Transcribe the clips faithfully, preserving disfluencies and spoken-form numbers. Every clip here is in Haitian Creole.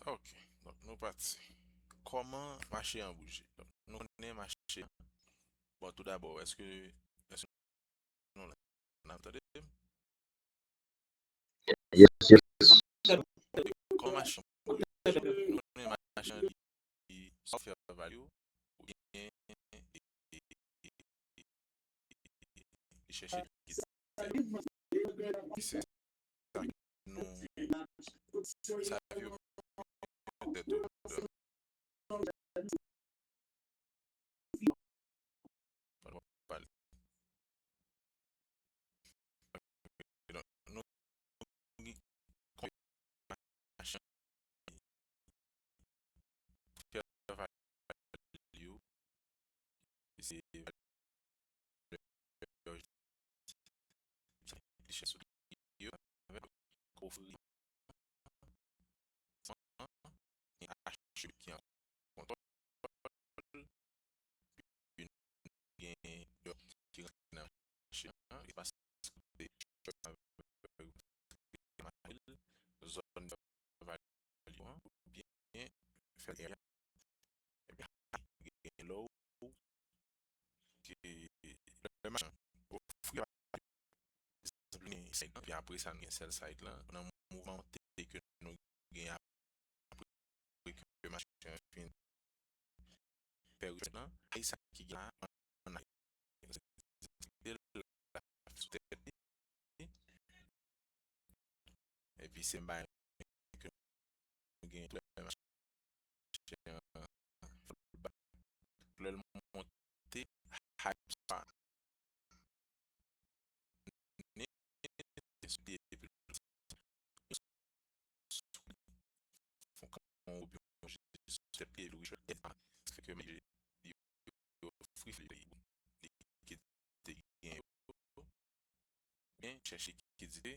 Ok, donk nou pati. Kòman mache an bouje? Donk, nou konnen mache an. Bon, tou dabò, èske, èske nou la? N ap tande? Yes, yes. Kòman mache an bouje? Nou konnen mache an li, li swa fè valye ou, oubyen li chèche ki se sa nou sa yo pètèt pale. Donk, nou gen konpasyon. Travay yo, se li chèche sou yo avèk ofri san gen achte ki an kontwòl. Gen lòt ki rantre nan mache an, e paske zòn travay yo an, oubyen fè l, ebyen, gen lè w ke lè machann ofri a, epi apre sa, nou gen sèl site lan, nan mouvman ke nou gen apre ke machann fin fè resèt lan, ay sa ki gen la, ann al sou tèt li. Epi se yon bagay ke nou gen tou lè machann fè l ba. Lè l monte, hype sa. Fè ke yo ofri li ki te gen yo, men chèche ki di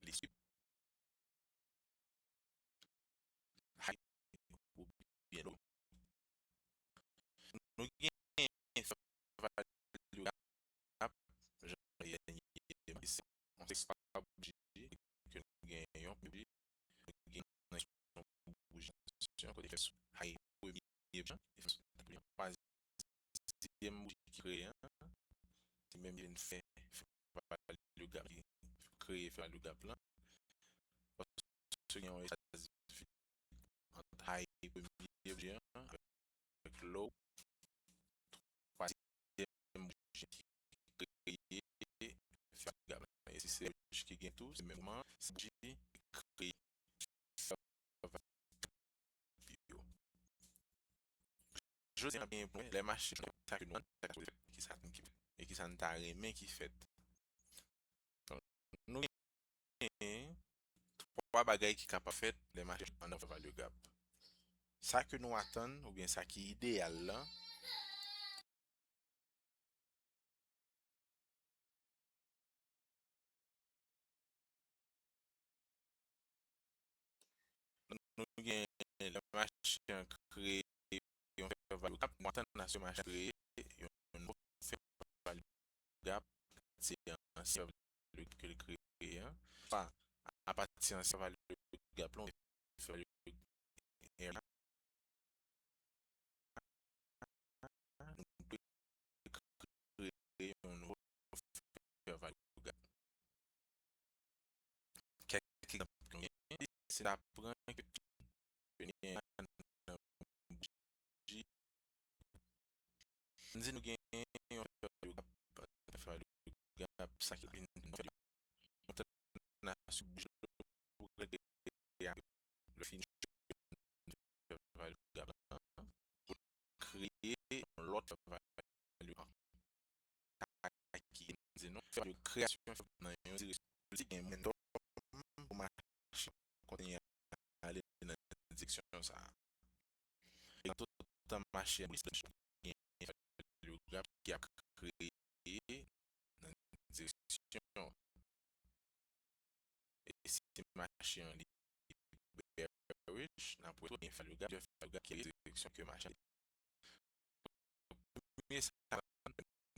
li sou high oubyen low. Nou gen fè valye gap, jan yè se yon sèl bouji ke nou gen yon bouji, nou gen yon bouji kote fè sou high premye bouji an, e fè sou twazyèm bouji ki kreye an, se menm vin fè fè valye gap li kreye fè valye gap lan. Paske gen yon espasifik ant high premye bouji an avèk low twazyèm bouji ki kreye fè valye gap lan. E si se bouji ki gen tou, se menm mouvman, se bouji ki kreye fè valye gap yo. Jodi a, byen pwen, lè mache sa ke nou ann fè, ki sa n ki e ki sa n ta renmen ki fèt. Nou gen twa bagay ki kapab fèt lè mache an nan value gap. Sa ke nou atann oubyen sa ki ideyal lan, nou gen lè mache an kreye yon fè value gap, nou atann aske mache an kreye yon nouvo fè value gap, se ansyen fè value gap ke l kreye an, pa apati ansyen fè value gap lan, fè value area, nou dwe kreye yon nouvo fè value gap. Kèk egzanp nou genyen, se ta pran ke nou gen nan bouji, ann di nou gen yon fè value gap, fè value gap, sa ki vin fè nou tann nan sou bouji pou rete a, lè fini fè value gap lan, pou kreye yon lòt fè value gap. Sa ki vle di nou fè kreyasyon fè nan yon direksyon politik, gen momentum pou mache kontinye ale nan direksyon sa a. E nan tout tan mache an gen value gap ki ap kreye nan direksyon. E si mache an li bearish, n ap wè tou gen value gap, value gap ki direksyon ke mache an. Premye sa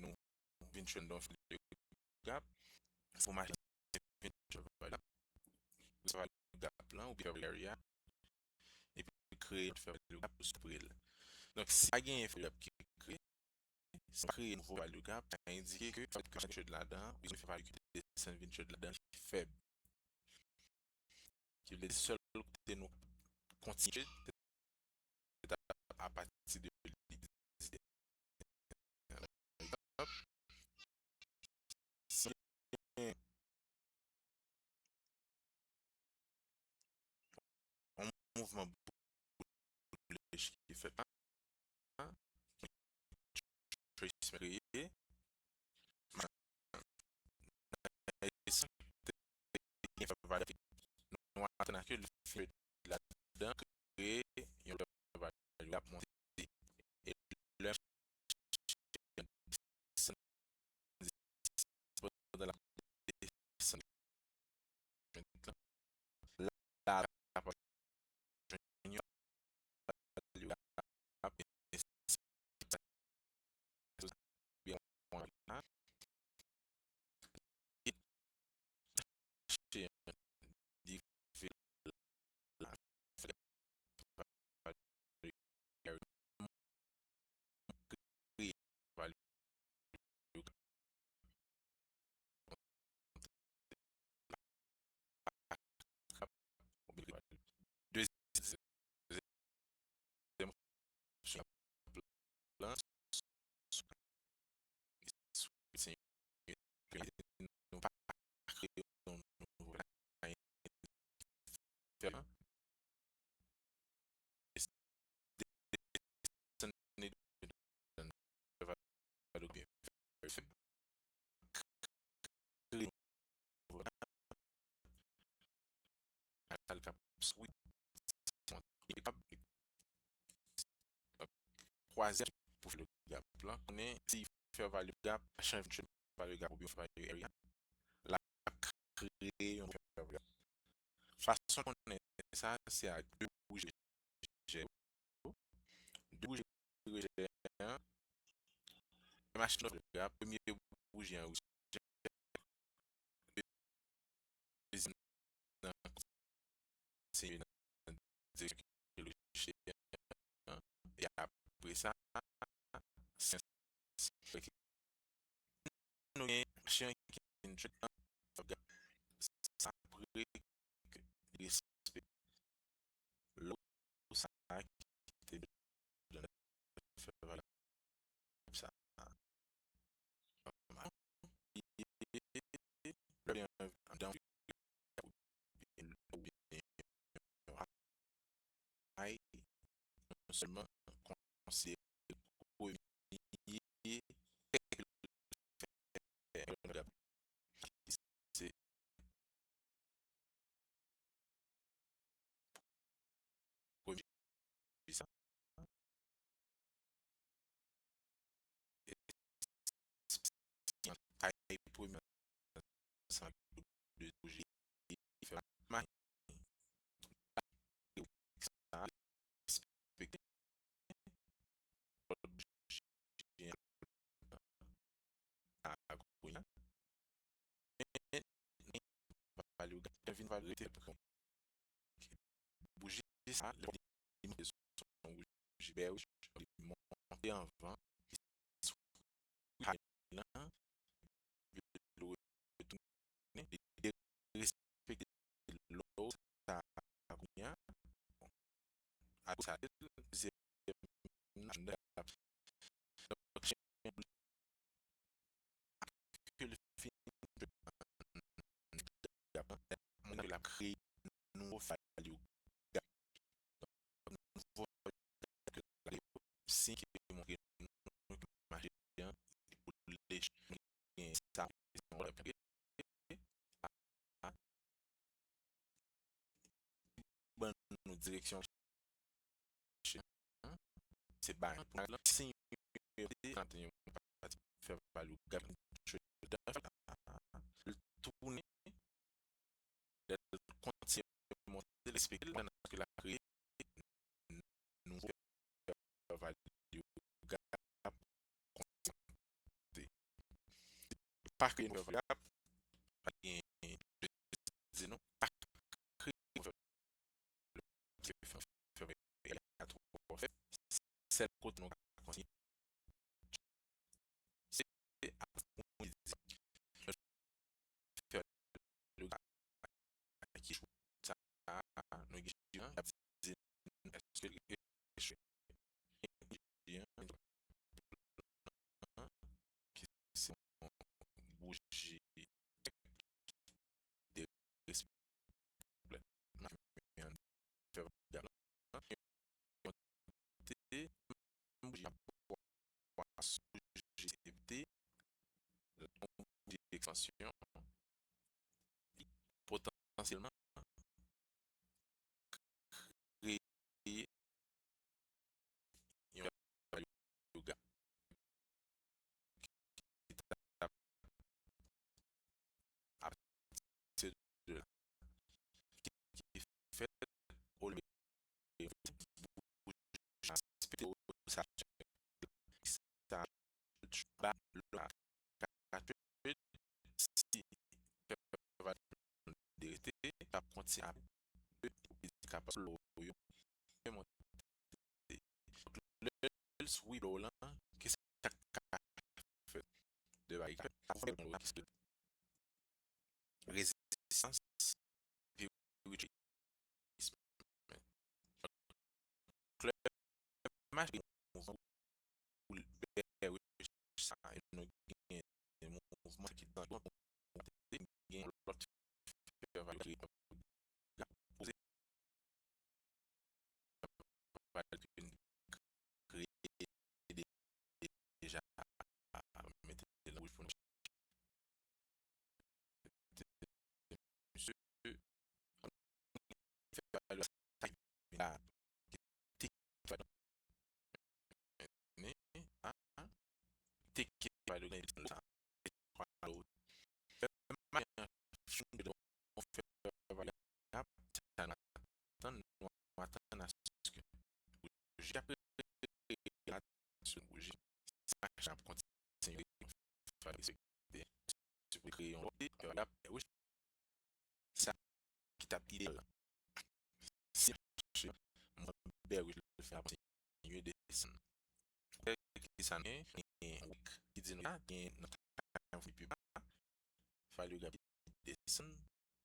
nou vin jwenn nan value gap, se pou mache an vin value gap, value gap lan oubyen value area. E kreye yon fè value gap pou separe l. Donk, si pa genyen fè value gap ki kreye, si pa kreye nouvo value gap, sa endike ke fè value ki trade ladan, ou bezwen fè value ki desann vin trade ladan ki fèb. Ki vle di sèl kote nou kontinye, se ta apati de lidè. Pa egzanp, si gen yon mouvman bullish ki fèt la, Trace kreye, nou atann ke l fin ladan, kreye yon value gap monte. E lè pandan l ap desann, la, la, Deuxième option, plan, nou pa kreye yon nouvo line. Kwazyèm pou fè value gap lan, konnen si fè value gap, chanje value gap oubyen fè value area, l ap kreye yon fè value gap. Fason konnen sa, se ak de bouji rejè yo. De bouji rejè an, machin nan fè value gap, premye bouji an rejè, dezyèm nan kontinye nan direksyon ke l chita an, e apre sa, se, nou gen chen ki vin trade nan value gap, sa apre ke li respekte lò sa ki te fè valè sa. Lè andan ay, non sèlman konsidere premye premye sa. Kay premye sa de bouji fè may. Sa respekte. Lòt bouji a kounye a. Men, value gap vin valorite pran. Bouji sa, lè li monte sou yon bouji bearish, li monte anvan, li swipe high lan, li retounen, li derespekte lò sa a kounye a. Apre sa, dezyèm nan, donk, ke l fin montre l ap kreye nouvo value gap. Nouvo value gap ke l ap kreye, siy ki montre nou ke mache an li boule, nou gen sa, ban nou direksyon se bay pou nan siy yo te kanpe yon pati fè value gap, li tounen lè l kontinye monte, l respekte l pandan ke l ap kreye nouvo fè value gap kontinye. Pa kreye nouvo fè value gap, pa gen di nou pa kreye nouvo fè value gap. sèl kote nou ka kontinye, se apwofondiman. Fè le ki chou sa nou gen jan ap di nou èske l echwe. Ki se yon bouji de respè. Fè valè. Yon kote, yon bouji ap sou G C P T, yon bouji ekspansyon, li potansyèlman kreye yon yoga ki t ap, apati de la, ki, ki fèt olye sa ba lo la. Si fè valè de rete, ap kontinye ap de kapab lo yo monte. Lè l sou wi lo lan, ki sa k ka fèt? De bagay ki ka fèt. Avèk yon rezistans, epi retreat. Klè mache gen mouvman pou l bearish sa, e nou gen mouvman ki danjere pou monte, gen lòt fè valè ki la poze valè ki vin kreye deja, mete l wouj pou nou. Misye fè valè sa ki la, ki te fè ni a, te ki valè sa. Fè mache an fin de fè valè a, sa nou atann, nou atann aske bouji ap rete la, sou bouji, sa ap kontinye fè respekte, si w kreye yon lòt, fè valè a, wi, sa ki t ap ideyal la. Si m mache, mwen bearish, l fè ap kontinye desann. Ki sa nou gen? Gen yon wick ki di nou la, gen nan time frame pi ba, valè a ap desann,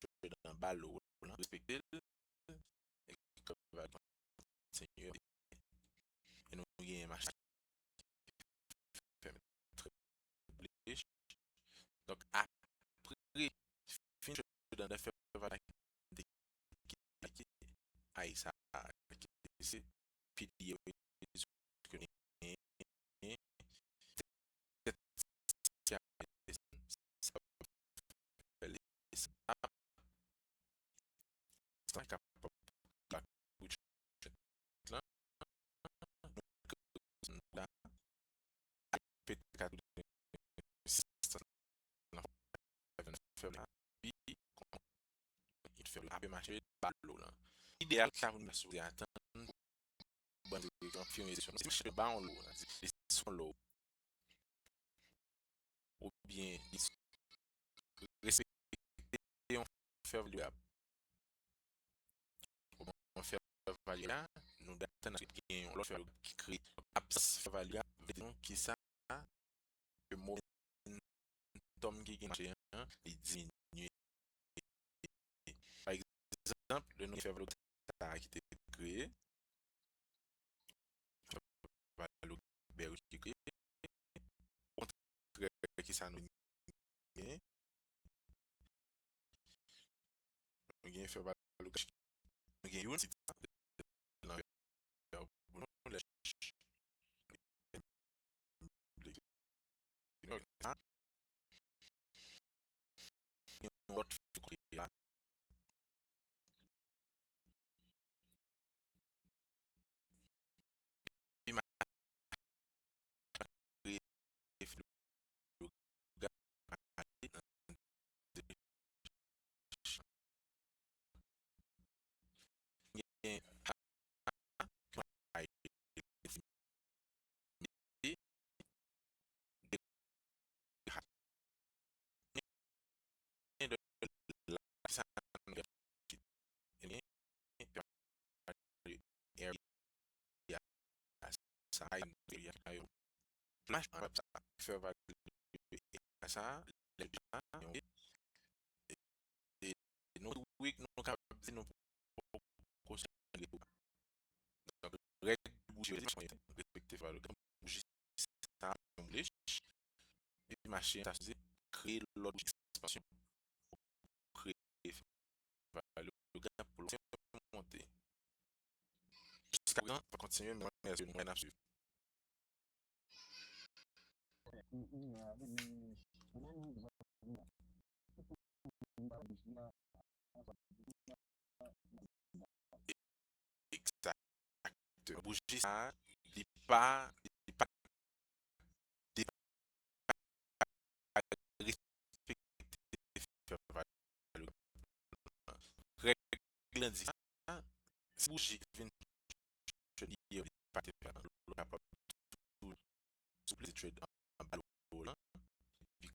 jodi a ba lo lan, respekte l, e valè kontinye. E nou gen mache ki fèmen trè boulish. Donk, apre fin shutdown nan fè valè ki, ki, ki, ay sa, ki se piliye ke nou genyen, tèt sa, sa fè li sa. Sa kapab la, la, pete ka tounen nan fè la, pi konprann fè apre mache ba lo lan. Ideyal sa pou nou ta sipoze atann, ban nou konfime se yon, se mache ba yon lo lan, se yon lo. Oubyen li respekte yon fè valè a. Yon fè valè a, nou ta atann aske gen yon lòt fè valè ki kreye. Absans fè valè a vle di nou kisa? Ke momentum ki gen mache an, li diminye. Pa egzanp, lè nou fè valè sa ki te kreye, valè bearish ki kreye, okontrè, kisa nou gen? Nou gen fè valè, nou gen youn, yon lòt kote la. Gen Plaj an sa fè valè sa, lè sa, e, e nou wi, nou kapab di nou poko sou reto. Donk, règ bouji yo, respekte valè bouji sa, yon bouji, epi mache ta sipoze kreye lòt bouji ekspansyon pou kreye valè gap pou l monte. Jiska prezan, pa kontinye, men mwen, èske nou wè n ap swiv? Egzakteman. Bouji sa, li pa, li pa, li pa respekte fè valè. Règ lan di sa, si bouji vin chòt, li pa te fè, ou kapab tou souple trade anba lo lan, epi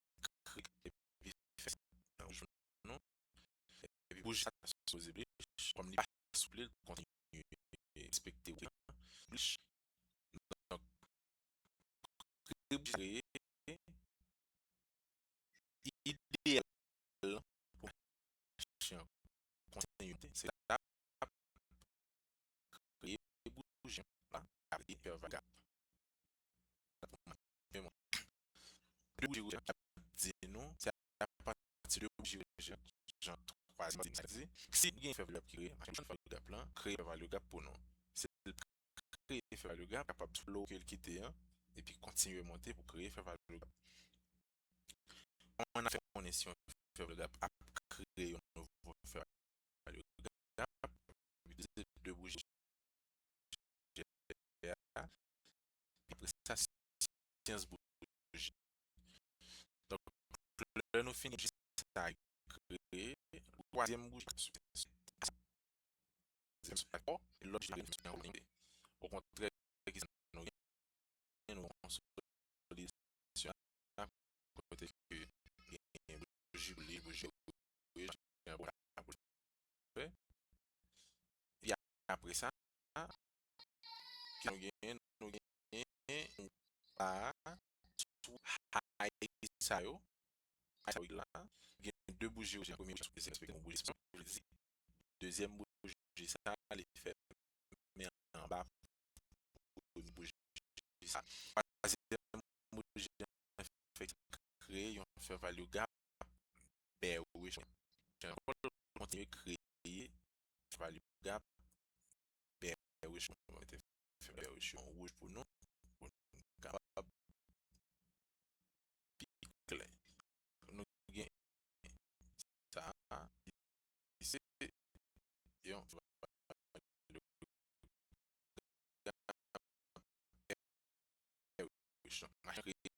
kreye, epi fè sa nan jounen an. Epi bouji sa ta sipoze bouji, kòm li pa souple, l kontinye respekte bouji. Donk, kreye bouji sa kreye, ideyal pou mache an kontinyite, se ta kreye bouji an la, apre fè valè gap. Men bon, de bouji wouz k ap di nou, se apati de bouji wouz jan twazyèm di, si gen fè valè gap ki kreye, mache an fè valè gap lan, kreye valè gap pou nou. Se l kreye fè valè gap, kapab flow ke l kite an, epi kontinye monte pou kreye fè valè gap. Kòman n ap fè konnen si yon fè valè gap ap kreye yon nouvo fè valè gap? Itilize de bouji a. Apre sa, syans bouji. Donk, lè nou fini bouji sa kreye, twazyèm bouji k ap swiv. Lòt bouji a, okontrè, kisa nou gen? Nou gen yon konsolidasyon la, kote ke gen bouji boule, bouji wouz, gen bon la pou fè. Epi apre sa, kisa nou genyen? Nou genyen yon ba sou high sa yo. High sa yo la, gen de bouji wouz, premye bouji wouz, se respekte yon bouji, sa vle di, dezyèm bouji sa, li fèmen anba pou bouji sa. Twazyèm bouji an fè kreye yon fè value gap bearish. Kontinye kreye fè value gap bearish. Mwen mete fè bearish yon wouj pou nou, pou nou kapab pi klè. Nou gen sa, se yon bearish. Machin kreye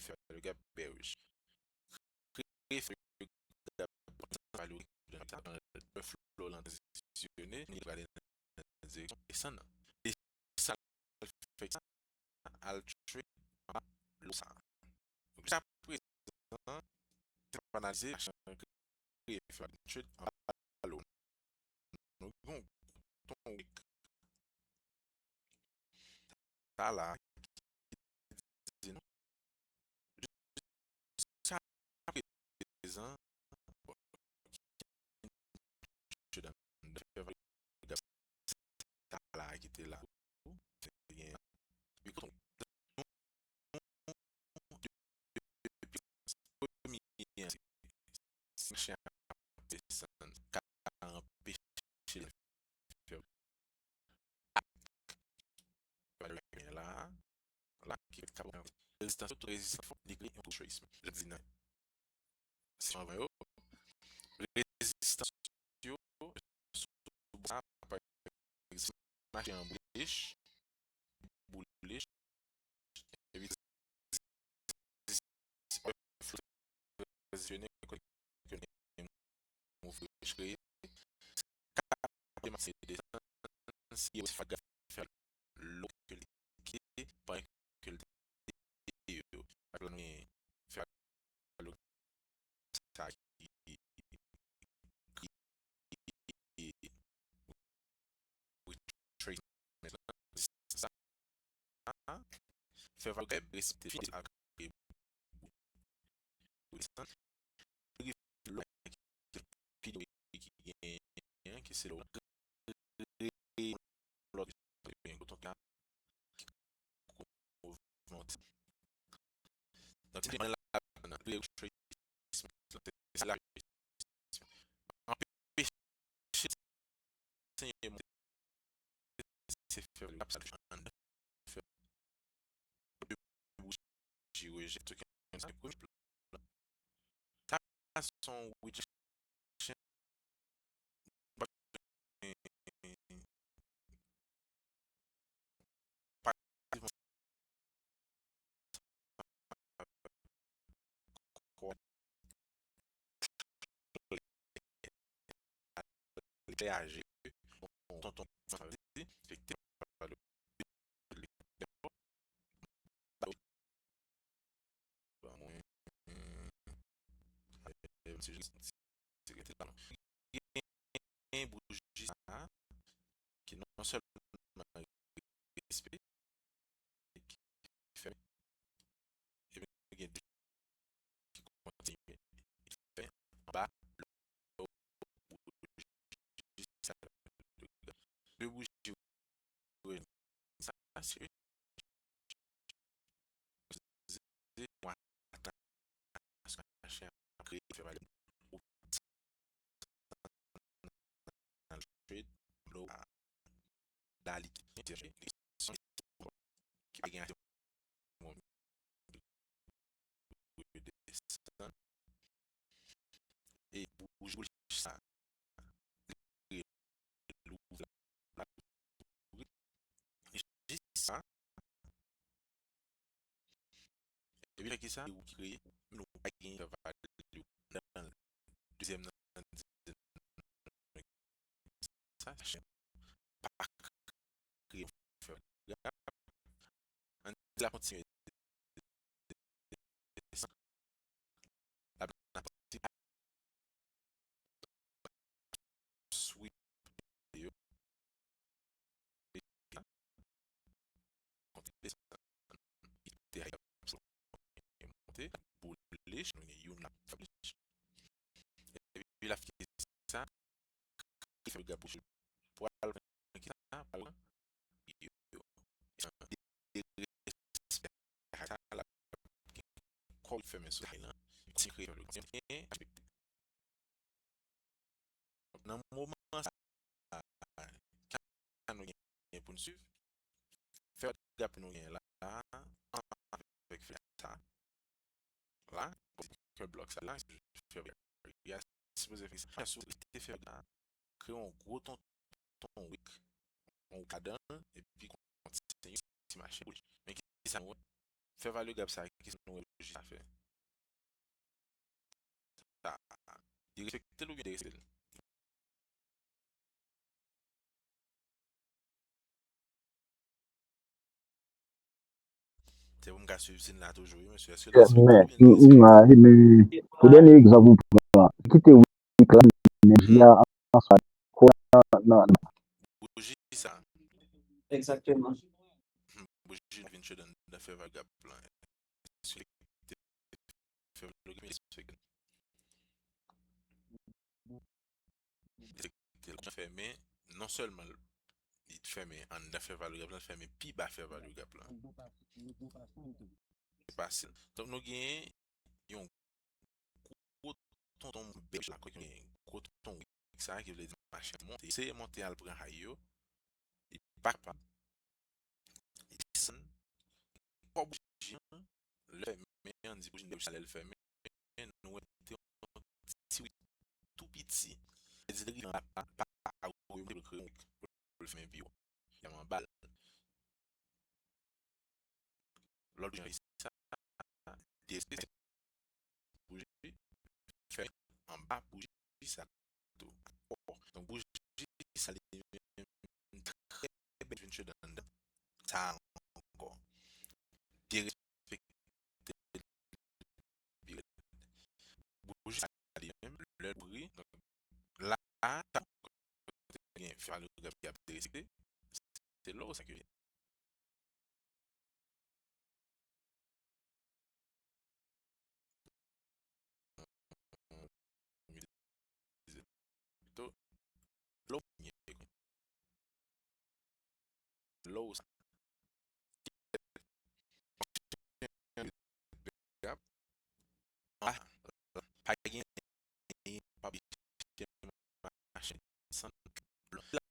fè value gap bearish. Kreye fè value gap, value gap, lè flow lan tranzisyone, li prale nan direksyon desann nan. E sa l fè sa, al trade anba lo sa. Donk, jiska prezan, se pa analize machin kreye fè trade anba lo. Nou gen yon wick sa la ki di nou jiska prezan, bon, sa la ki te la. Gen, depi premye an, se machin ap desann, ka anpeche l fè valè la, la ki kapab rezistans yo, tout rezistans fò li kreye yon retracement. Lè di nan seksyon anvan yo, rezistans yo sou bò sa, pa egzanp, mache an bullish, bullish, epi tranzisyone kote ke move kreye, ka demanse desann, si yo fè gap fè lo ke li ke, pa ke l te yo. Apre nou fè lo sa ki, ki retracement sa. fè valè gab, respekte fidèl ak Pi lwen ki genyen, ki se lè w kreye yon lòt, yon lòt ki mouvmante. Donk, ti mwen la, nan kreye se la anpeche Senyè monte, se fè l ap sa anndan, fè de bouji rejè, tou ki sa premye plan. Sa se yon rejection. Klè aje, tonton, sa vle di, afekte pa le ba mwen, eh, se jis, se rete la. Gen bouji sa, ki non sèlman respè, ki fèmen, epi nou gen de ki kontinye fè anba lò bouji sa. De bouji rejè. Sa se yon atak, machin ap kreye fè valè. Nan trade, lo a, la likidite, ki pa gen ase moun pou yo desann. E bouji sa, li louvri la, jis sa. Epi fè ki sa, ou kreye, men ou pa gen valè nan dezyèm nan, sa chen pa kreye fè. Ann di la kontinye desann. L ap nan pati sweep yo. Kontinye desann. Monte, boule, nou gen youn la, epi l ap fè sa, fè gap bouji. Pral pran ki sa, pral pran yo. Sa, de respè sa, l ap gen kò fèmen sou kay lan, ti kreye fè le byen aspekte. Nan moman sa, ka nou gen pou n swiv, fè gap nou gen la, avèk fè sa, la, ke blòk sa la, fè gap, sipoze fè sa, sipoze te fè la, kreye yon gwo tonton wick, yon wick ladan l, epi kontinye ti mache pou li. Men ki sa nou wè? Fè valè gap sa, ki sa nou wè bouji sa fè? Sa, derespekte l oubyen derespekte l? Se pou m ka swiv siy la toujou, wi, mesye. Èske l respekte l oubyen l derespekte l? Men, men, pou dènye egzanp ou pran, kite wick la, men jwi a ansanm ak kò a nan, nan. Bouji sa. Egzakteman. Bouji vin chèd anndan fè valè gap lan. Fè valè gap lan, fèmen, non sèlman li fèmen anndan fè valè gap lan, li fèmen pi ba fè valè gap lan. Se fasil. Donk nou genyen yon gwo tonton bèl la, kote yon gwo tonton wick sa, ki vle di machin monte, eseye monte al pran high yo, li pa kapab. Li desann, kò bouji an, lè fèmen, ann di bouji an desann, lè l fèmen, nou wè te yon ti wick tou piti. Li di li rive anba, pa, pa, pa, pou l kreye yon wick, pou l fèmen pi wo. Li anba l. Lòt jan sa, desann bouji, fè anba bouji sa tou. Donk, bouji sa li menm trè bèl vin chèd anndan. Sa ankò. Derespekte l pi rèd. Bouji sa li menm, lè l ouvri, donk, la, sa gen fè valè gap ki ap derespekte, se lò sa ke low sa. Pa, pa gen, pa mache san lòt la,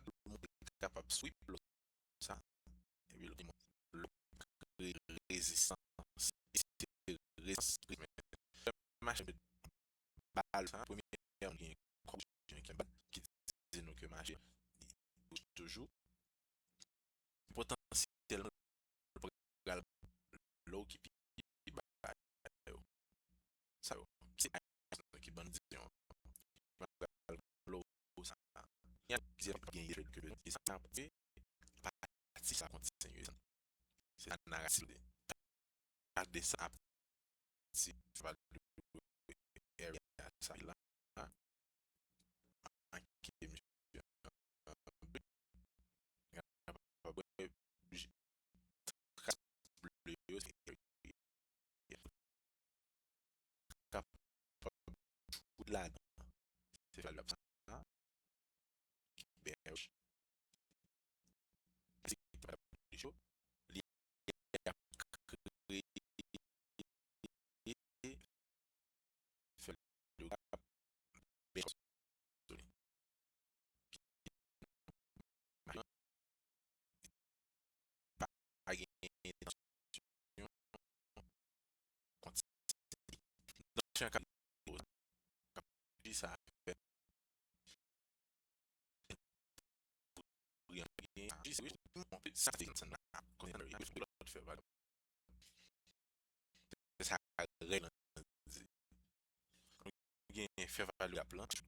pou moun kapab sweep lòt sa, epi lòt li kreye rezistans, e se rezistans ki mache ba lòt sa, premye moun gen kòb ki di nou ke mache toujou, potansyèlman pral low ki pi ba yo. Sa yo. Se ki ban nou di yo. Pral low sa. Gen plizyè gen trade ke e sa ap pati sa kontinye. Se sa naratif de. Gade sa ap ti valè area sa la. Anke misye anbe. Kapab wè bouji tras ble yo se kapab jwe ladan. Se valè sa. Ki bearish. Li ap kreye fè le gap bèl sou li. Pa gen entansyon kontinye. Nan jan ka di sa fè. Sa te konn sa nan kontinye lòt fè valè. Se sa règ lan di. Nou gen fè valè gap lan, fè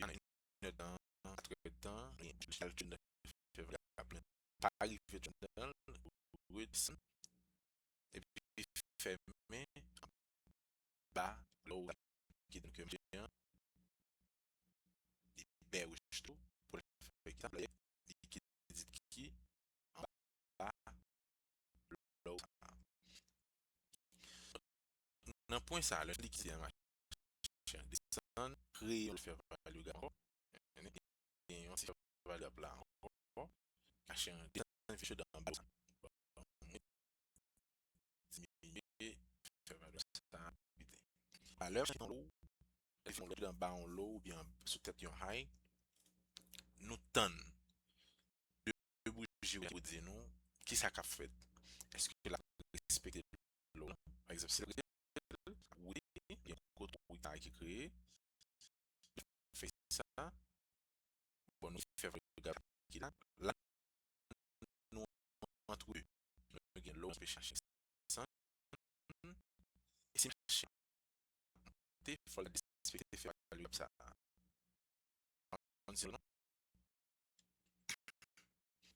valè gap lan, pa rive trend nan, redesann, epi fèmen anba low ki di ke m gen an, li bearish tou, pou l fè ki sa, li ki di ki anba low sa. Nan pwen sa, lè likidite an mache an desann, kreye yon fè value gap ankò, gen yon ti fè value gap la ankò, mache an desann, fè chute anba sa. Diminye, fè valè sa pete. Valè sa yon low, lè fè yon low anba yon low oubyen sou tèt yon high, nou tann de bouji pou di nou kisa k ap fèt. Èske l ap respekte low lan? Pa egzanp, si l respekte l, wi, gen kote wi sa ki kreye. Fè sa. Bon, nou fè valè gap ki la. La, nou antre. Nou gen low, nou pe chache san. E si mache monte, fò l respekte fè valè gap sa. Konn si non.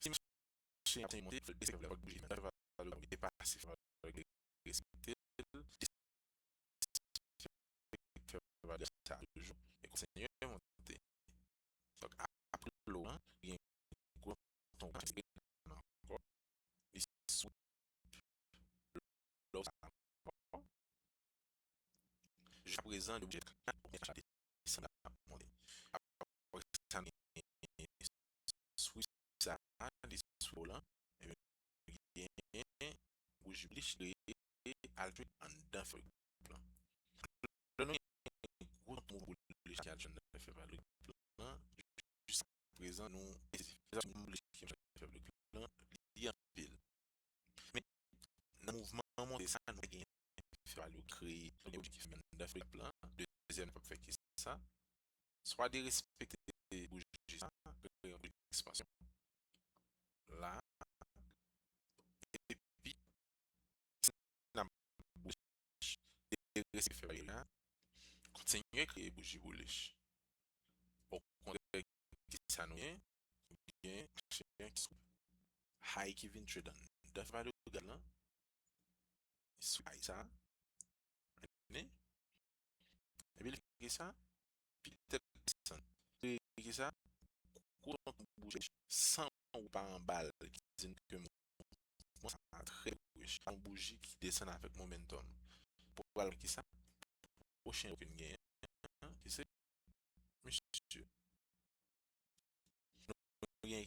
Si mache ap monte, fò l desann, fò l bouji, fè valè gap depase, fè valè gap respekte l. Fè valè sa toujou e kontinye monte. Donk, apre low lan, gen gwo ton ankò, li sou low sa ankò. Jiska prezan, li oblije desann ap monte. Apre sa, nou gen switch sa, li sou low lan. Ebyen, gen bouji bullish li al jwenn anndan fè gap lan. Lè nou gen gwo move bullish ki al jwenn nan fè valè gap lan, jiska prezan nou, e se sa move bullish ki fè valè gap lan, li anpil. Men, nan mouvman monte sa, nou gen fè valè kreye, nou gen objektif anndan fè gap lan, dezyèm n ap fè ki sa, swa derespekte bouji sa, kreye yon bouji ekspansyon la, epi si n ap bouji, derespekte fè valè la, kontinye kreye bouji bullish. Okontrè, kisa nou gen? Nou gen chen ki sou high ki vin trade anndan fè valè gap lan, sou high sa. Epi l fè sa, pi tèt desann. Fè sa, gwo ton bouji san ou pa anba l, ki di n ke mouvman sa trè boulish. Yon bouji ki desann avèk momentum. Pou pral ki sa? Pwochen yo ke n genyen an, ki se misye. Nou gen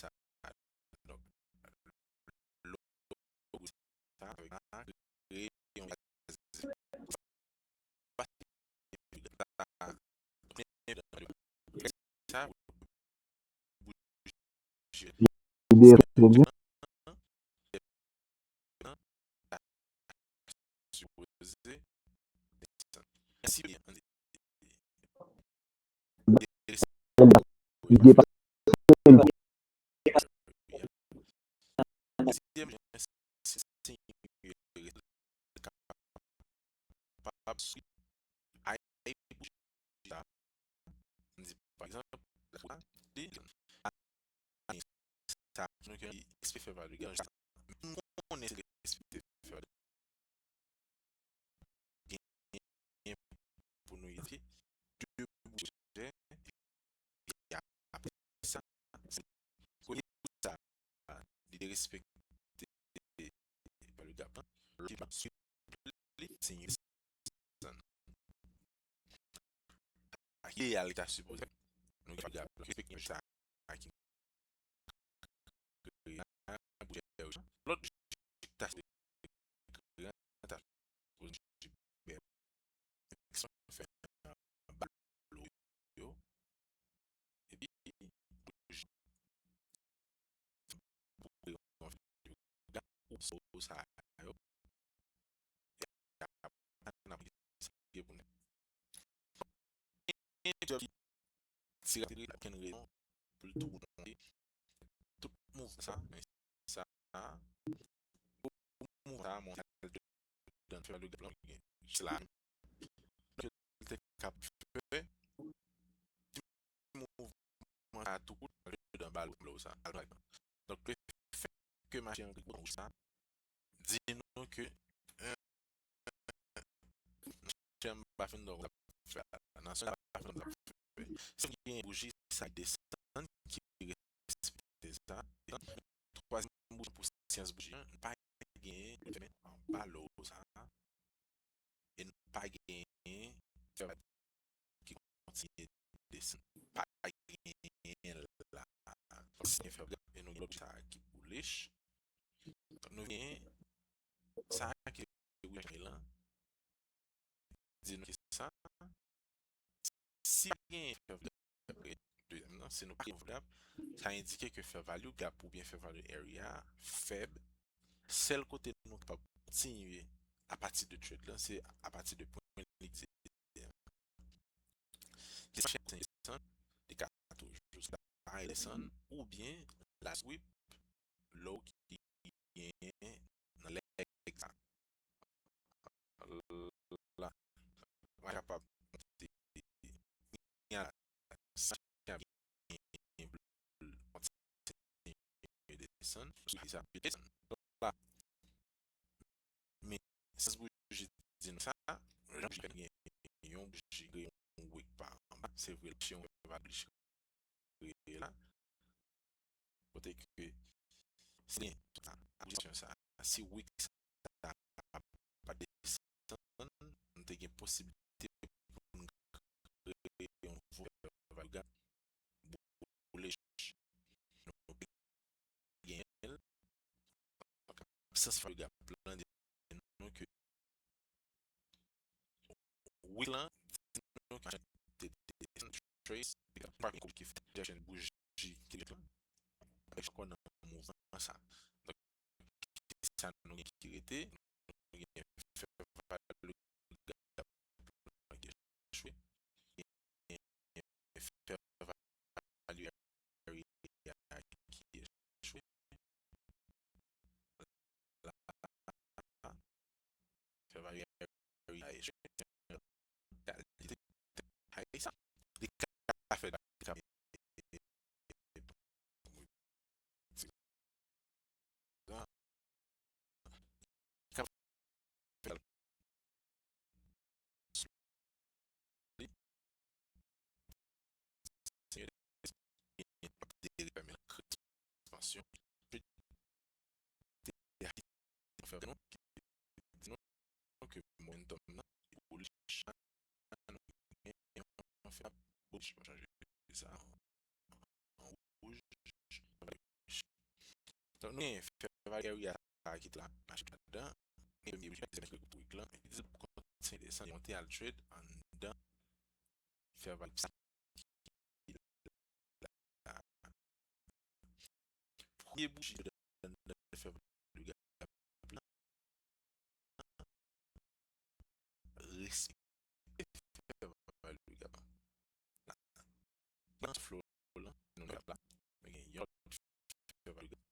sa. Donk, logo sa, sa kreye yon sa, Ide a sou byen. Ide pa kapab swiv ay pou sa. M di, pa egzanp, la fwa, li, sa, nou ki respekte fè pa de gaj. M konnen se respekte fè pa de gaj. Gen pou nou ede de bouche, e apre sa, se kote pou sa, li derespekte pa le gap lan, li pa swiv li, se yon Ak ideal ki ta sipoze fèt, nou gen pa respekte sa ki lòt ta sipoze fè anba yo. Epi pou yo gade sa yo. Ti rate okenn rezon pou l tourne. Tout mouvman sa, men sa, mouvman sa, mwen al dedan fè le plan jis la. Donk, li te kab fè ti mouvman sa tou kout andan bal blòw sa. Donk, le fè ke mache an gri sa, di nou ke, euh, monchè, m pa fin dò w ap fè a la. Nan sèl sa fè, nou ap fè. Si w gen bouji sa ki desann, ki respekte sa, desann. Twazyèm bouji pou syans bouji an, nou pa genyen, nou fèmen anba low sa. E nou pa genyen fè ki kontinye desann. Pa genyen la. Si gen fè gap, e nou gen lòt sa ki bullish. Nou gen sa ki wi lan. Di nou ki sa. Si pa gen fè gap, dezyèm nan, si nou pa gen fè gap, sa endike ke fè value gap oubyen fè value area fèb. Sèl kote nou kapab kontinye apati de trade lan, se apati de pwen li egziste. Li ka desann, li ka toujou desann, oubyen la sweep low ki genyen nan leg sa. La, mwen kapab monte. Kontinye desann, sou sa, desann. La, men, sans bouji di nou sa, jan bouji fè gen yon bouji kreye yon wick pa anba, se vre, si yon value kreye la, kote ke si gen tout sa, akouzasyon sa, si wick sa pa desann, nou te gen posibilite pou n kreye yon nouvo value gap, bullish, nou genyen l, absans value gap lan di nou ke wick lan, di nou ke te desann, trace, pa konplike, fè chèche bouji ki ret lan, avèk ankò nan mouvman sa. Donk, sa nou gen ki rete, nou gen fè value gap lan ki echwe, gen fè value area ki echwe. La, fè value area echwe. Kalite high sa. Li ka fè, li ka ekspansyon. Fè nou, di nou ke momentum nan, bullish, nou gen yon fè bullish, mwen chanje sa an wouj. Donk, nou gen fè value area sa ki t la, mache ladan, gen premye bouji, dezyèm bouji, pou wick lan, epi di pou kontinye desann, monte al trade anndan fè value sa. Premye bouji anndan fè value gap lan, respekte fè value gap lan. Nan flow lan, nou gap la, nou gen yon lòt fè value gap.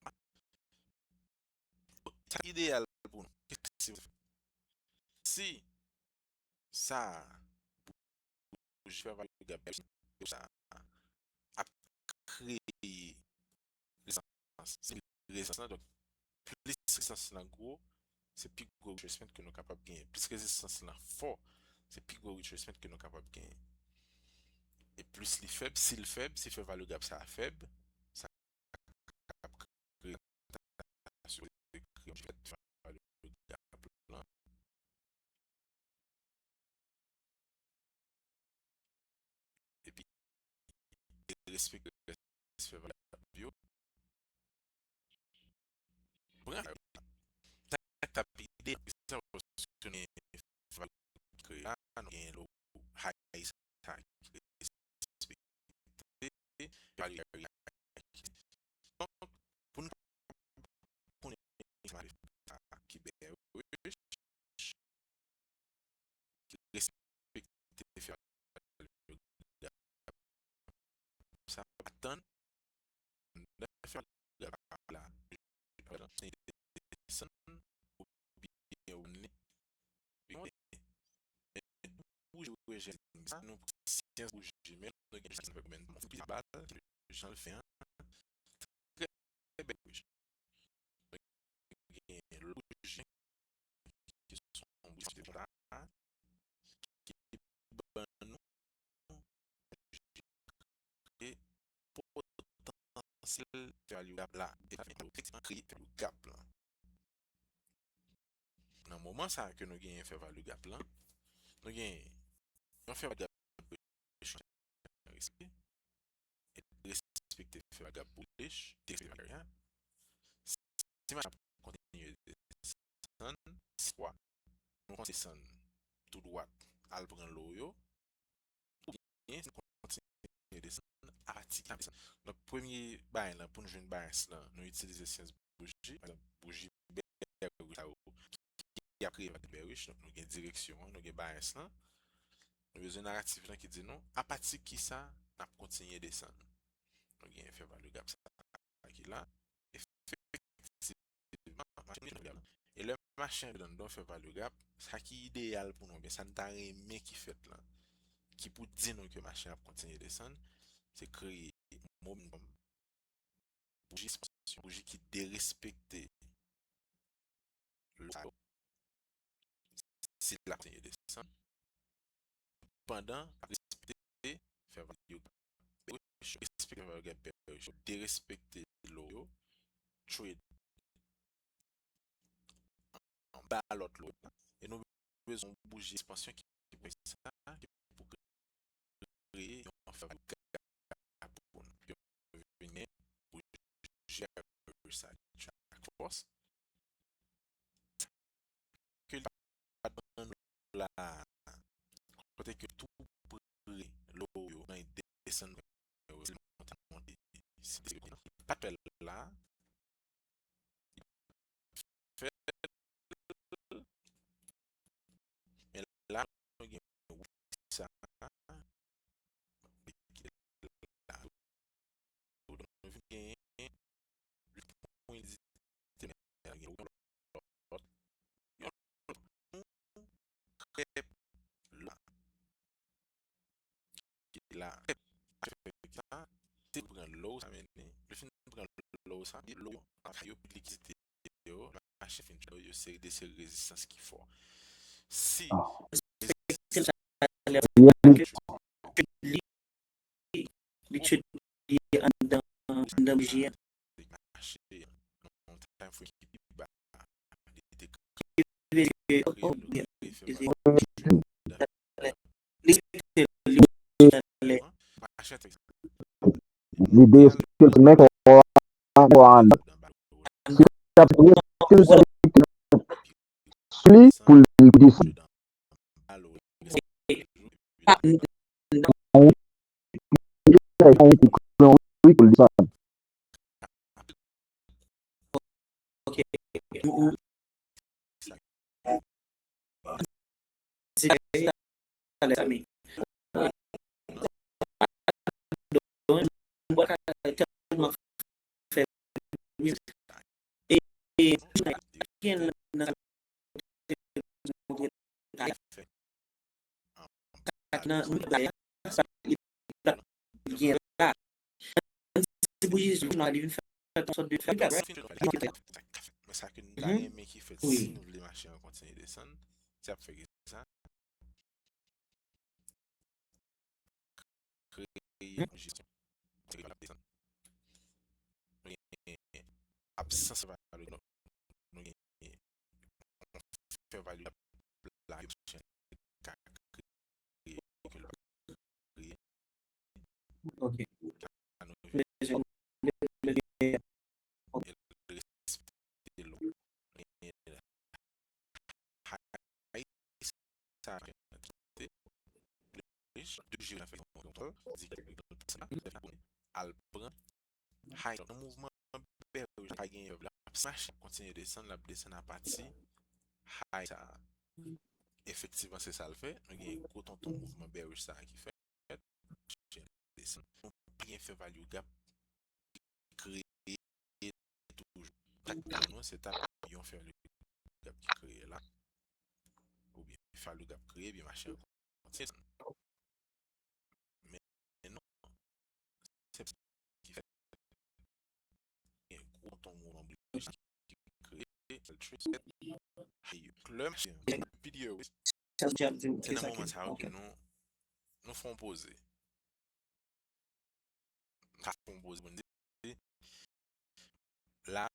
Sa ideyal pou nou. Si sa bouji fè value gap sa ap kreye rezistans, se rezistans lan, donk, plis rezistans lan gwo, se pi gwo retracement ke nou kapab genyen. Plis rezistans lan fò, se pi gwo retracement ke nou kapab genyen. E plis li fèb, si l fèb, si fè value gap sa fèb, sa ap kreye, kreye value gap lan. Epi, respekte respè valab yo. Pran sa k t ap ide, sa w sou valab ki kreye la, nou gen lo high sa ki respekte, valab ki donk, pou n konnen sa ki bearish, respekte fè sa atann nan fè la, desann oubyen ou li. Bouji rejè sa, nou syans bouji, men nou gen chans avèk momentum. Pi bal, jan l fè an, trè bèl bouji. Gen lòt bouji ki se yon bouji sa ki ban fasil fè value gap la. E sa fè efektivman kreye value gap lan. Nan moman sa ke nou genyen fè value gap lan, nou genyen yon fè value gap respè, e respekte fè value gap bullish, derespekte fè value gap. Si machin ap kontinye desann, swa nou kontinye desann tou dwat al pran low yo, oubyen si nou kontinye desann apati ki ap desann. Donk, premye bagay lan, pou n jwenn bias lan, nou itilize syans bouji, pa egzanp, bouji bearish sa yo ki ap kreye vag bearish. Donk, nou gen direksyon an, nou gen bias lan. Nou bezwen naratif lan ki di nou apati ki sa n ap kontinye desann. Nou gen fè value gap sa ki la. Efektivman, machin nan vin nan gap. E lè machin nan vin nan fè value gap, sa ki ideyal pou nou, oubyen sa n ta renmen ki fèt lan, ki pou di nou ke machin ap kontinye desann, se kreye momentum. Bouji espansyon, bouji ki derespekte low sa yo. Si l ap kontinye desann, pandan ap respekte fè value gap bearish, respekte fè value gap bearish, derespekte low yo, trade anba lòt low la. E nou bezwen yon bouji espansyon ki pou sa, ki pou kreye yon fè value gap pou nou. Pou vin gen bouji sa ki ak fòs. Ke li pa t ban nou la, kote ke tou pre low yo nan desann, monte, monte, monte, pa t fè l la, fè l. Men la, nou gen wi sa, ki la. Donk, nou vin genyen li pou yon lizite, men la gen yon lòt, yon lòt, nou krèp la. Ki la, krèp sa, se pran low sa, men li fin pran low sa, low yo, yo likidite yo, mache fin yo, yo seri de seri rezistans ki fò. Si li, li tchwe li anndan, anndan bouji a. Mache nan yon time frame ki pi ba. Li te kreye, li kreye, li kreye fè value. Li de stil men kò a, kò a anndan. Si l ta pli pou l desann. Ok. Se talè sa, men. Mwen pa ka tèlman fè. E, e, gen nan, nan, nan, sa, li gen la. Si bouji sa, li vin fè yon sòt de fè. Men sa ke nou ta renmen ki fèt, si nou vle mache an kontinye desann, se ap fè ki sa? Kreye yon jesyon. Absans valè, nou gen fè value gap la, ka kreye, ke l pa kreye. Ok. Sa fè kite de jwe la fè yon, yon tò, di ke sa, al pran high. Nan mouvman bearish pa gen, l ap mache, kontinye desann, l ap desann apati high sa. Efektivman, se sa l fè. Nou gen gwo tonton mouvman bearish sa ki fèt. Nou pa gen fè value gap kreye toujou. Sa k ta nou, se ta yon fè value gap ki kreye la. Oubyen fè value gap kreye, byen mache ankò. Kontinye. Men, men non. Se ki fè gen gwo tonbo nan bouji ki kreye, sèl trade fèt. Hey, klè mache an. Videyo, se nan moman sa yo ke nou, nou fè yon poze. Sa fè yon poze pou n di, la,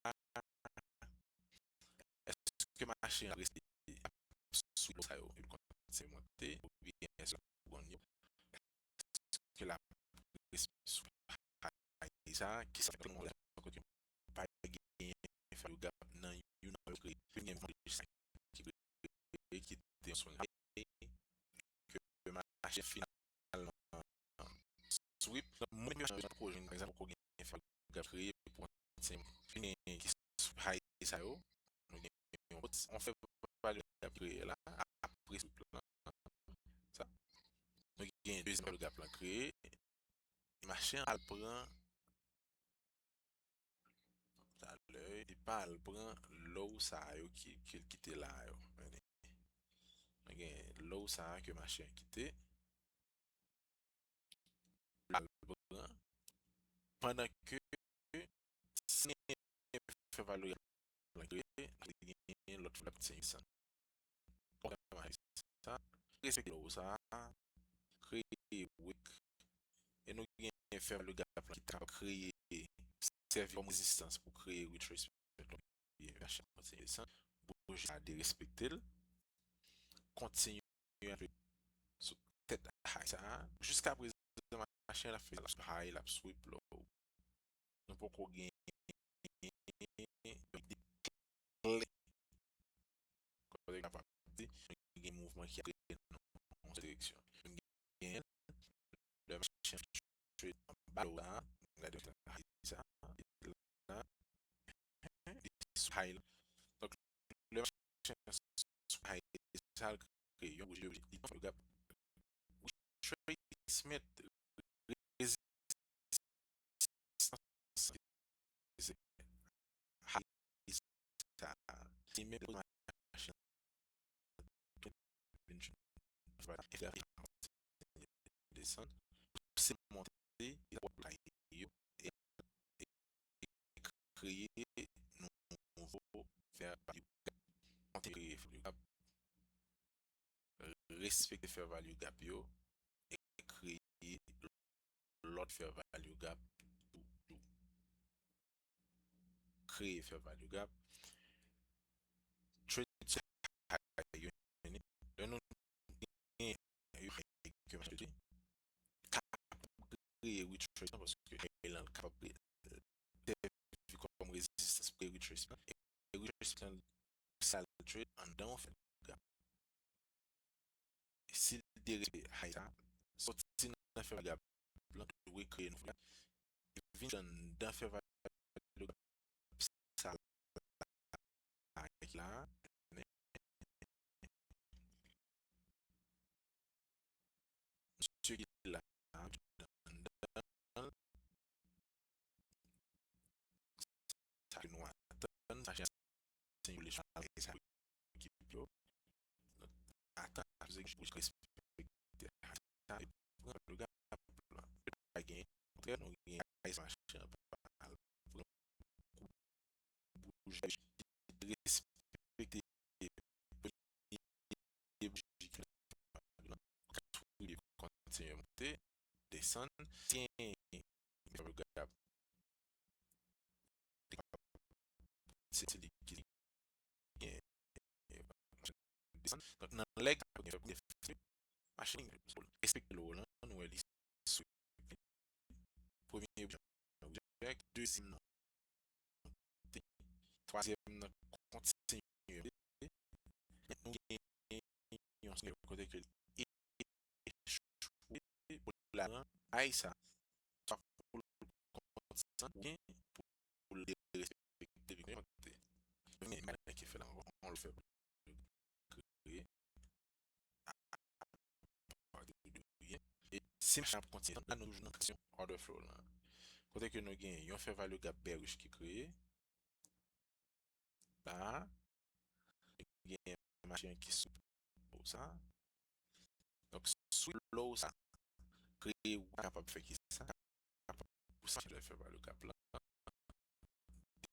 èske mache an rete ap swiv low sa yo, yo kontinye monte, oubyen èske l ap gonye? Èske l ap rete sou high sa, ki sa k monte la, kote pa gen value gap nan youn nan yo kreye, gen value sa ki kreye, ki te sou high, ke mache finalman sweep. Donk, mwen menm jan poko jwenn, pa egzanp, poko gen value gap kreye pou yon ti, gen ki sou high sa yo, nou gen yon, on fè value gap kreye la, apre sweep la, sa, nou gen dezyèm value gap lan kreye, mache an al pran talè, li pa al pran low sa yo ki, ki l kite la yo. Nou gen low sa ke mache an kite. L al pran. Pandan ke si n fè valè gap lan kreye, li genyen lòt fè l ap desann. Konprann sa, respekte low sa, kreye wick. E nou gen fè valè gap lan ki ta kreye, sèvi kòm rezistans pou kreye retracement. Mache an kontinye desann, bouje a derespekte l, kontinye antre sou tèt high sa, jiska prezan mache an ap fè, l ap sweep high, l ap sweep low. Nou poko gen yon ide klè kote n kapab di nou gen mouvman ki ap rete nan yon sèl direksyon. Nou gen lè mache an trade anba low la, nou gade high sa, la, li sou high la. Donk, lè mache an sou high sa, l kreye yon bouje, li fè gap. Retracement, rezistans, high sa, li menm mache an tou, vin desann, pouse monte, yo, e kreye nouvo fè value gap. Kontinye kreye value gap. Respekte fè value gap yo e kreye lòt fè value gap tou, tou. Kreye fè value gap. Trade sou high yo, lè nou gen yon high ke mache kapab kreye retracement paske high lan kapab sèvi kòm rezistans pou kreye retracement. E retracement sa l trade anndan yon fè gap. Si l derespekte high sa, sòti nan fè value gap lan, dwe kreye nouvo gap. Vin anndan fè value gap sa la, la, Misye ki la, anndan l. Sa ke nou atann, sa se yon leson sa ekip yo. Atann, sa se pou respekte sa, e pran le gap la. Pa gen, kontrè, nou gen ay sa mache an pa al pran kou bouje, respekte premye bouje ki kontinye monte, desann. Si gen gap, se li ki gen desann. Donk, nan lè gap gen fè pou defle, mache respekte low lan, nou wè li sweep li. Premye bouje, dezyèm nan monte, twazyèm nan kontinye monte. Nou gen yon seri kote ke li echwe pou l al pran ay sa, swa pou l kontinye oubyen pou l derespekte li kontinye monte. Men, men ki fè la ankò, on l fè kreye. E si mache ap kontinye, la nou toujou nan aksyon order flow lan. Kote ke nou gen yon fè value gap bearish ki kreye. La, nou gen mache an ki sou low sa. Donk, sweep low sa, kreye ou kapab fè ki sa, kapab pou sa lè fè value gap lan,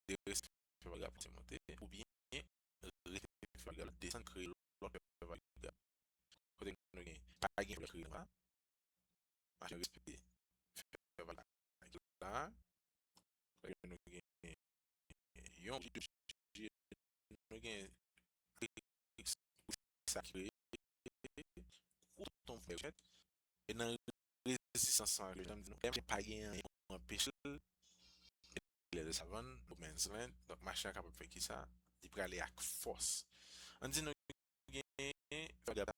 de reste fè value gap monte, oubyen rete fè value gap desann, kreye lòt fè value gap. Kote nou gen, pa gen flè kreye la, mache respekte fè value gap la, kote nou gen nou gen sa ki kreye, kou tonbe, e nan rezistans sa, jan m di nou, M H pa gen anyen pou anpeche l, lè de savann, no man's land, donk machin an kapab fè kisa? Li prale ak fòs. Ann di nou gen fè gap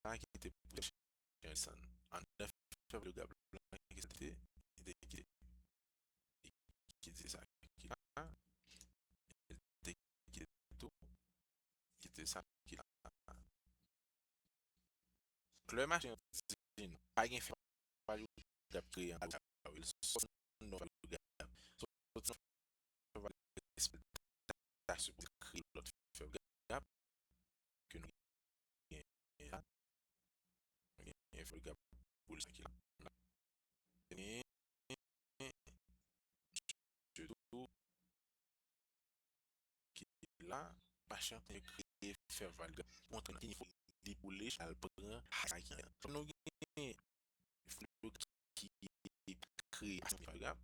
la ki te pou desann. Anndan fè gap la ki te, ki te, ki te, ki te sa ki la, ki te, ki te tou, ki te sa ki la. Lè machin an di nou pa gen fè value gap kreye an gap, sòti nan value gap, sòti nan fè value gap, ta sipoze kreye lòt fè value gap ke nou gen la. Nou gen fè value gap pou l sa ki la. Gen tou ki la, machin an kreye fè value gap. Montre nan ki nivo li boule, al pran sa ki la. Fò nou gen fè value gap ki kreye fè value gap.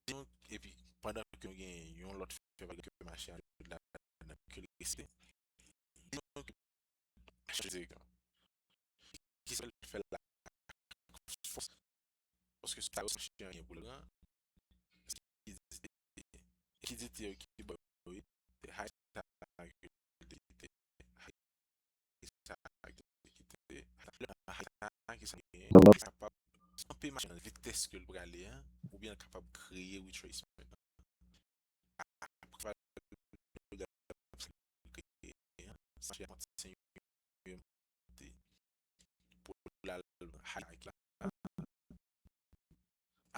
Donk, epi, pandan ke nou gen yon lòt fè value gap ke machin an jwe ladan ke l reste, donk, machin an jwe direktèman. Ki sa l fè la fòs? Paske sa yo machin an gen pou l pran, ki di te yo ki ba yo, se high sa ke li te, high sa ke li te, lè high sa ki sa gen, kapab, anpe machin an vitès ke l prale an, oubyen l kapab kreye retracement. Apre value gap sa kreye an, sa kontinye monte pou l al high la.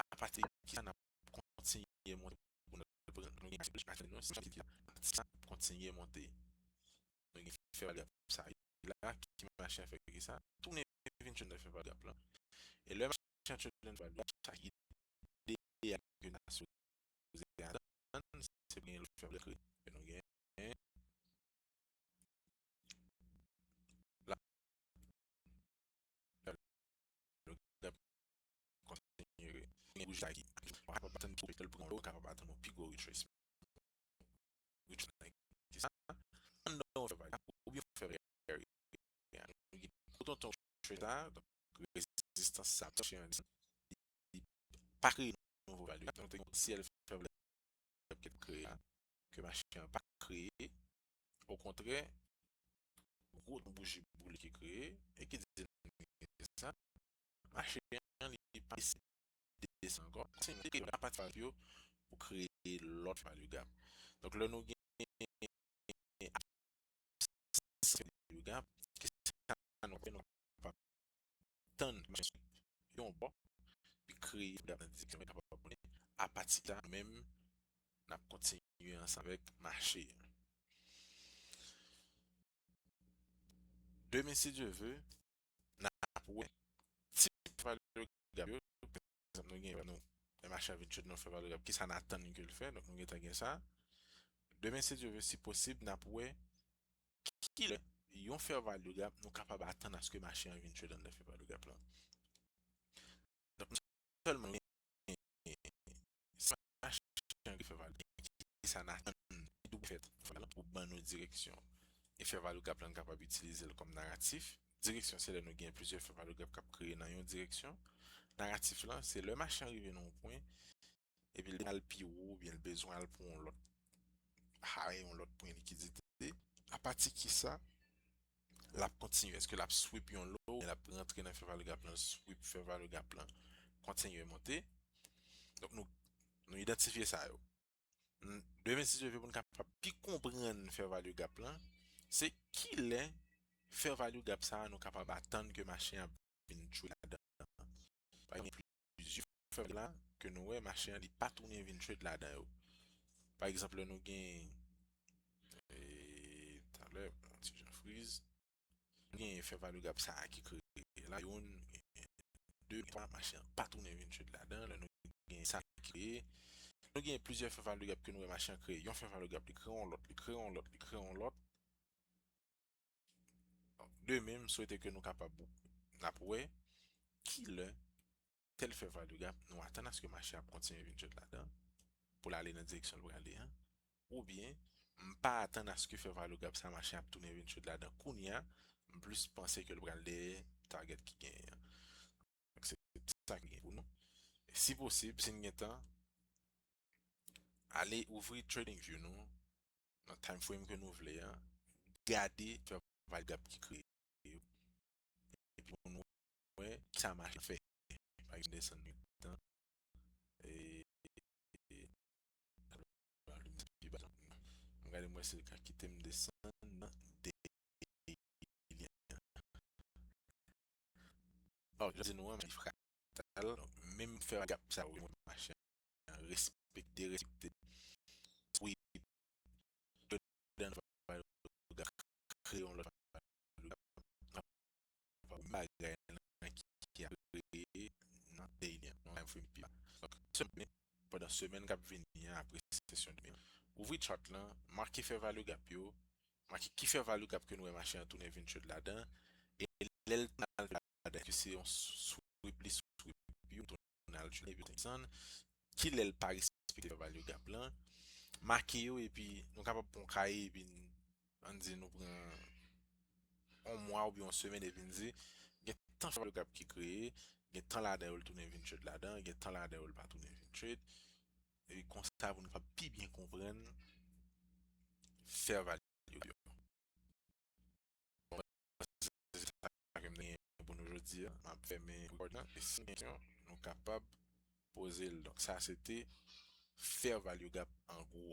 Apati ki sa n ap kontinye monte pou n al pran, nou gen aksyon nou, se sa ki la. Apati sa n ap kontinye monte. Nou gen fè value gap sa la, ki machin an fè ki sa? Tounen vin jwenn nan fè value gap la. E lè machin an jwenn fè value gap sa, ide a ke n ta sipoze atann, se pou gen lòt fè value gap kreye. Nou gen la, value gap kontinye. Gen wouj la ki, ou kapab atann pou l pran lò, ou kapab atann yon pi gwo retracement. Ki sa? Anndan yon fè value gap, oubyen fè value gap. Kou tonbe trade la, donk, rezistans sa, li pa kreye nouvo value gap. Donk, te gen yon potansyèl fè value gap ki te kreye la, ke machin an pa kreye. Okontrè, gwo bouji boule ki kreye, e ki di nou sa, machin an li pa desann ankò. Se monte apati value yo pou kreye lòt value gap. Donk, lè nou gen value gap, ki sa nou fè, nou kapab tann machin yon bò, li kreye gap nan direksyon li kapab pran. Apati sa menm, n ap kontinye ansanm avèk mache a. Demen, si Dye ve, n ap wè tip value gap yo. Pa egzanp, nou gen, nou, lè machin an vin trade, nou fè value gap, kisa n atann ke l fè? Donk, nou gentan gen sa. Demen, si Dye ve, si posib, n ap wè kilè yon fè value gap, nou kapab atann aske machin an vin trade anndan fè value gap la. Donk, non sèlman nou gen, si machin an fè value gap, kisa n atann, ki dwe fèt, pou ban nou direksyon. E fè value gap la, n kapab itilize l kòm naratif. Direksyon, se lè nou gen plizyè fè value gap k ap kreye nan yon direksyon. Naratif la, se lè machin an rive nan yon pwen, epi l al pi wo, oubyen l bezwen al pou yon lòt high, yon lòt pwen likidite. Apati ki sa, l ap kontinye? Èske l ap sweep yon low, oubyen l ap rantre nan fè value gap lan, sweep fè value gap lan, kontinye monte? Donk, nou, nou idantifye sa yo. N-, demen, si Dye ve, pou n kapab pi konprann fè value gap lan, se kilè fè value gap sa a, nou kapab atann ke machin an vin trade ladan. Pa gen plizyè fè la ke nou wè machin an li pa tounen vin trade ladan yo. Pa egzanp, lè nou gen, e, talè, yon ti jan friz. Nou gen fè value gap sa a ki kreye la, youn, de, twa, machin an pa tounen vin trade ladan, lè nou gen sa ki kreye. Nou gen plizyè fè value gap ke nou wè machin an kreye. Yon fè value gap, li kreye yon lòt, li kreye yon lòt, li kreye yon lòt. Donk, demen, m swete ke nou kapab, n ap wè kilè tèl fè value gap, nou atann aske machin ap kontinye vin trade ladan. pou l ale nan direksyon l prale an, oubyen m pa atann aske fair value gap sa machin ap tounen vin trade ladan kounye a, m plis panse ke l pral dèyè target ki genyen an. Donk se sa ki gen pou nou. Si posib, si n gen tan, ale ouvri trading view nou nan time frame ke nou vle a, gade fair value gap ki kreye yo. Epi pou nou wè ki sa machin fè. Pa egzanp, desann nan tan. E, e, m gade m wè si l ka kite m desann nan daily. Oh, jan di nou an, men fratal, menm fair value gap sa yo, machin respekte, respekte. Wi, kreye yon lòt bagay nan ki ap kreye nan daily an, nan time frame pi ba. Donk, semèn, pandan semèn k ap vini an, apre sesyon demen, ouvri chart lan, make fair value gap yo, make ki fair value gap ke nou wè machin an tounen vin trade ladan, e lè l tounen al ladan, ke se yon sweep li sweep yo, tounen al trade, epi desann, ki lè l pa respekte fair value gap lan, make yo, epi nou kapab pran yon kaye, epi n, ann di nou pran yon mwa oubyen yon semèn, epi n di, gen tan fair value gap ki kreye, gen tan ladan yo l tounen vin trade ladan, gen tan ladan yo l pa tounen vin trade, epi konsa pou nou kapab pi byen konprann fair value gap yo. Bon, se sa ke m te genyen pou nou jodi a. M ap fèmen record lan. E si gen kesyon, nou kapab poze l. Donk, sa se te fair value gap an gwo